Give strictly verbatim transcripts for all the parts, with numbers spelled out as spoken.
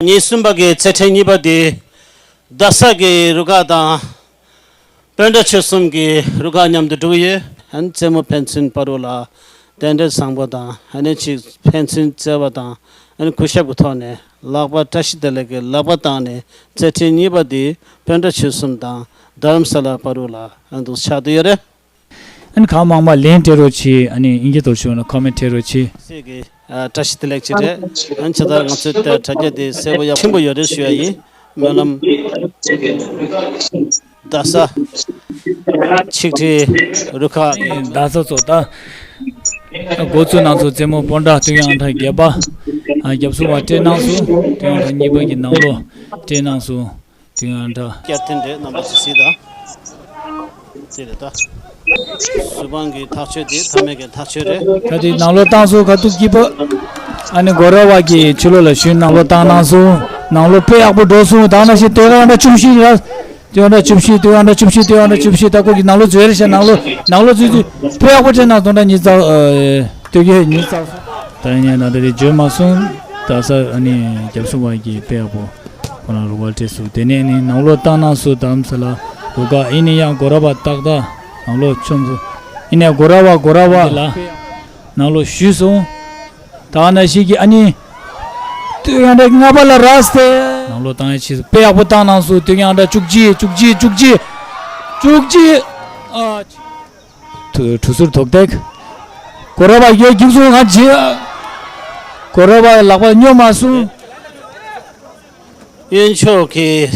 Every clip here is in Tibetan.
ཉེར་གསུམ་པ་གི་རྩེད་འགྲན་གཉིས་པ་དེ། རྡ་ས་གི་རུ་ཁག་དང་། དཔོན་ཕྲུག་ཆོལ་གསུམ་གྱི་རུ་ཁག་མཉམ་དུ་འགྲོ་གི་ཡོད། ཨན་རྩེད་མོ་ཕན་ཚུན་བར་དུ་ལ་རྟེན་འབྲེལ་བཟང་པོ་དང་ཨ་ནི་ཅིག་ཕན་ཚུན་བརྩེ་བ་དང་ཨ་ནི་གུས་ཞབས་ཀྱི་ཐོག་ནས་ལག་པ་བཀྲ་ཤིས་བདེ་ལེགས་ཀྱི་ལག་པ་བཏང་ནས་རྩེད་འགྲན་གཉིས་པ་འདི་དཔོན་ཕྲུག་ཆོལ་གསུམ་དང་རྡ་རམ་ས་ལ་བར་དུ་ལ་ཨན་འདུག་ཆགས་བསྡད་ཡོད་རེད། ཨན་ཁག་མང་མ་ལན་སྤྲད་རོགས་གྱིས། ཨ་ནི་ཨིན་སྐད་ཐོག་ཞུ་ན་ཁོ་མེན་སྤྲད་རོགས་གྱིས། སྲས་ཀྱི་ཨ་བཀྲ་ཤིས་བདེ་ལེགས་ཅིག་རེད། ཨན་ཇི་ལྟར་ང་ཚོའི་དེ་དྲ་རྒྱ་དེ་གསལ་པོ་ཡག་ཆེན་པོ་ཡོད་རེད་ཞུ་ཡ་ཡིན། སྨོན་ལམ། རྡ་ས་ཆིག་ཁྲིའི་རུ་ཁག་རྡ་ས་ཚོ་ད་འགོ་བཙུགས་གནང་སོང་། རྩེད་མོ་སྤོན་ཊ་ལྟོས་དབྱངས་ཁྲ་བརྒྱད་པ། ཨ་རྒྱབ་སོ་བ་སྤྲད་གནང་སོང་། ལྟོས་དབྱངས་ཁྲ་གཉིས་པ་གི་ནང་ལོགས་སྤྲད་གནང་སོང་། ལྟོས་དབྱངས་ཁྲ། བསྐྱར་འཐེན་རེད། རྣམ་པ་ཚོ་གཟིགས་དང་། དེ་རེད་ད། གཟུ་དཔང་གི་ཐག་གཅོད་དེ་མཐའ་མའི་གི་ཐག་གཅོད་རེད། ད་དེ་ནང་ལོགས་བཏང་སོང་། ཁ་ཐུག་སྐྱིད་པོ། ཨ་ནི་གོ་ར་བ་གི་ཕྱི་ལོགས་ལ་ཞུན་ནང་ལོགས་བཏང་གནང་སོང་། ནང་ལོགས་དཔེ་ཡག་པོ་འགྲོ་སོང་། ད་ནང་བཞིན་ལྟོས་དབྱངས་ཁྲ་བཅུ་བཞི་རེད། ལྟོས་དབྱངས་ཁྲ་བཅུ་བཞི། ལྟོས་དབྱངས་ཁྲ་བཅུ་བཞི། ལྟོས་དབྱངས་ཁྲ་བཅུ་བཞི། ད་ཁོ་གི་ནང་ལོགས་འཛུལ་རེད་ཤག་ནང་ལོགས་ནང་ལོགས་འཛུལ་འཛུལ། དཔེ་ཡག་པོ་སྤྲད་གནང་སོང་། ད་ཉི་ཚ་ཨ་སྟོད་ཀྱི་ཉི་ཚ། ད་ཡིན་ནའི་ད་ལྟ་དེ་བརྗོད་མ་སོང་། ད་ས་ཨ་ནི་རྒྱབ་སོ་བ་གི་དཔེ་ཡག་པོ་ཁོ་རང་རུ་ཁག་སྤྲད་སོང་། དེ་ནས་ནི་ནང་ལོགས་བཏང་གནང་སོང་། རྡ་རམ་ས་ལ་རུ་ཁག་ཡིན་ནའི་ཡང་གོ་ར་བ་ཏག་ཏག་ནང་ལོགས་མཆོང་སོང་། ཡིན་ནའི་གོ་ར་བ་གོ་ར་བ་ལ་ནང་ལོགས་ཞུས་སོང་། ད་ནང་བཞིན་གྱི་ཨ་ནི་ལྟོས་དབྱངས་ཁྲ་ལྔ་པ་ལ་རག་སྟེ་ནང་ལོགས་བཏང་ཡ་ཆེད་དུ་དཔེ་ཡག་པོ་བཏང་གནང་སོང་། ལྟོས་དབྱངས་ཁྲ་བཅུ་གཅིག་བཅུ་གཅིག་བཅུ་གཅིག་བཅུ་གཅིག་ཨ། གྲུ་གྲུ་ཟུར་དོག་ཐེག་གོ་ར་བ་ཡོད་རྒྱུགས་སོང་། ང་རྗེས་གོ་ར་བ་ལག་པ་སྙོབ་མ་སོང་། གཡོན་ཕྱོགས་ཀྱི་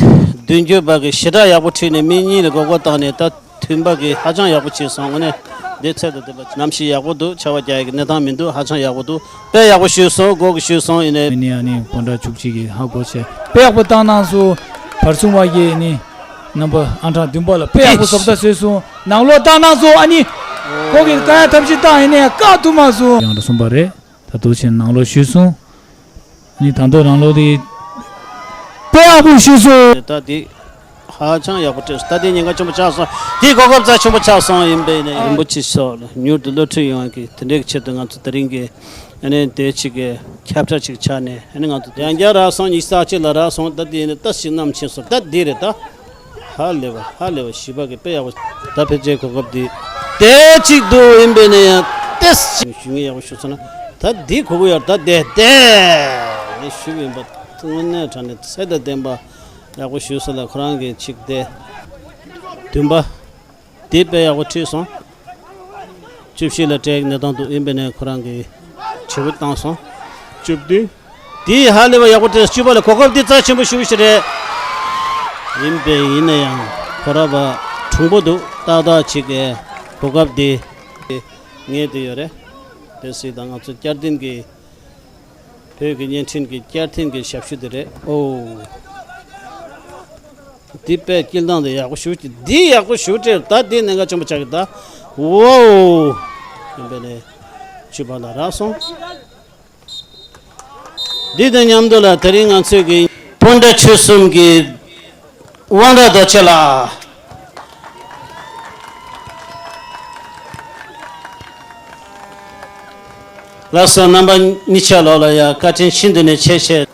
མདུན་སྐྱོད་པ་གི་ཞེ་དྲག་ཡག་པོ་ཁྲིད་ནས་མི་གཉིས་ལ་མགོ་སྐོར་བཏང་ནས་ད་མཐུན་པ་གི་ཧ་ཅང་ཡག་པོ་བྱས་སོང་། དངོས་གནས་འདི་ཚད་དང་ལྡན་པ། གནམ་གཤིས་ཡག་པོ་འདུག་ཆར་པ་རྒྱག་ཡག་གི་གནས་སྟངས་མི་འདུག་ཧ་ཅང་ཡག་པོ་འདུག་དཔེ་ཡག་པོ་ཞུས་སོང་། སྒོ་གི་ཞུས་སོང་། ཡིན་ནའི། ཨ་ནི་སྤོན་ཊ་བཅུ་གཅིག་གི་ཧ་གོ་བྱས་དཔེ་ཡག་པོ་བཏང་གནང་སོང་། བར་སྲུང་བ་གི་ནི་རྣམ་པ་ཨ་ཁྲ་བདུན་པ་ལ་དཔེ་ཡག་པོ་བཟོ་ལྟ་བཟོས་སོང་། ནང་ལོགས་བཏང་གནང་སོང་། ཨ་ནི་ཁོ་གི་བཀག་ཡ་ཐབས་ཤེས་བཏང་། ཡིན་ནའི་བཀག་ཐུབ་མ་སོང་། ཡང་འདྲ་གསུངས་པ་རེད། ད་དུ་ཆེན་ནང་ལོགས་ཞུས་སོང་། ནི་ད་དུང་ནང་ལོགས་དེ་དཔེ་ཡག་པོ་ཞུས་སོང་། ད་དེ་ཧ་ཅང་ཡག་པོ་སྤྲད་སོང་། ད་དེ་ཉེན་ཁ་ཆེན་པོ་ཆགས་སོང་། དེ་གོ་སྐབས་རྩ་ཆེན་པོ་ཆགས་སོང་། ཡིན་པས་ནས་རིན་པོ་ཆེ་མཆོག་ལ་མྱུར་དུ་བློ་གྲོས་ཡོང་གི་དེ་འདྲའི་ཆེད་དུ་ང་ཚོ་དེ་རིང་གི་ཨ་ནི་དེ་ཅིག་གི་ཁྱབ་བསྒྲགས་ཅིག་ཆགས་ནས། ཨ་ནི་ང་ཚོ་ཡང་བསྐྱར་རག་སོང་། ཉི་ཤུ་རྩ་གཅིག་ལ་རག་སོང་། ད་དེ་ནི་ད་ཞིག་གནམ་ཕྱིན་སོང་། ད་དེ་རེད་ད། ཧ་ལས་པ་ཧ་ལས་པ་ཞི་བ་གི་དཔེ་ཡག་པོ། ད་ཕལ་ཆེར་གོ་སྐབས་འདི་དེ་གཅིག་ཏུ་ཡིན་པས་ན་ཡང་ཏེས་ཞུ་ངེས་ཡག་པོ་ཞུ་ཚོད་ན། ད་འདི་གོ་གི་ཡོད། ད་དེ་དེ་ངས་ཞུ་གི་ཡིན་པ། དངོས་གནས་དྲང་གནས་ཚད་དང་ལྡན་པ་ཡག་པོ་ཞུ་ས་ལ་ཁོ་རང་གི་ཅིག་དེ་བདུན་པ་དེ་དཔེ་ཡག་པོ་ཁྲིད་སོང་། བཅུ་བཞི་ལ་སྤྲད་གནས་སྟངས་འདུག་ཡིན་པས་ན་ཁོ་རང་གིས་བྱེད་པོ་བཏང་སོང་། བཅུ་བདུན། དེའི་ཧ་ལས་པ་ཡག་པོ་སྤྲད། བཅུ་པ་ལ་གོ་སྐབས་འདི་རྩ་ཆེན་པོ་ཞེ་པོ་ཞིག་རེད། ཡིན་པས་ཡིན་ན་ཡང་ཁོ་ར་བ་གྲུང་པོ་འདུག་ཏག་ཏག་ཅིག་གིས་གོ་སྐབས་འདི་ངེས་བསྡད་ཡོད་རེད། དེ་སྲིད་ད་ང་ཚོ་བསྐྱར་ལྡན་གྱི་བོད་ཀྱི་བརྙན་འཕྲིན་གྱི་བསྐྱར་འཐེན་གྱི་ཞབས་ཞུ་དེ་རེད། ཨོ། འདི་དཔེ་སྐྱིད་ལྡང་དེ་ཡག་པོ་ཞེ་པོ་ཅིག་འདི་ཡག་པོ་ཞེ་པོ་སྤྲད། ད་འདི་གནད་འགག་ཆེན་པོ་ཆགས་ཀྱི་ད། ཝའོ། ཡིན་པས་ནས་བཅུ་པ་ལ་རག་སོང་། འདི་དང་མཉམ་དུ་ལ་དེ་རིང་ང་ཚོས་ཀྱི་སྤོན་ཊ་ཆོལ་གསུམ་གྱི་དབང་གྲགས་རྡོ་རྗེ་ལགས། ལགས་སོ། རྣམ་པ་གཉིས་ཆ་ལོགས་ལ་ཡང་བཀའ་དྲིན་ཤིན་ཏུ་ནས་ཆེ་ཆེ།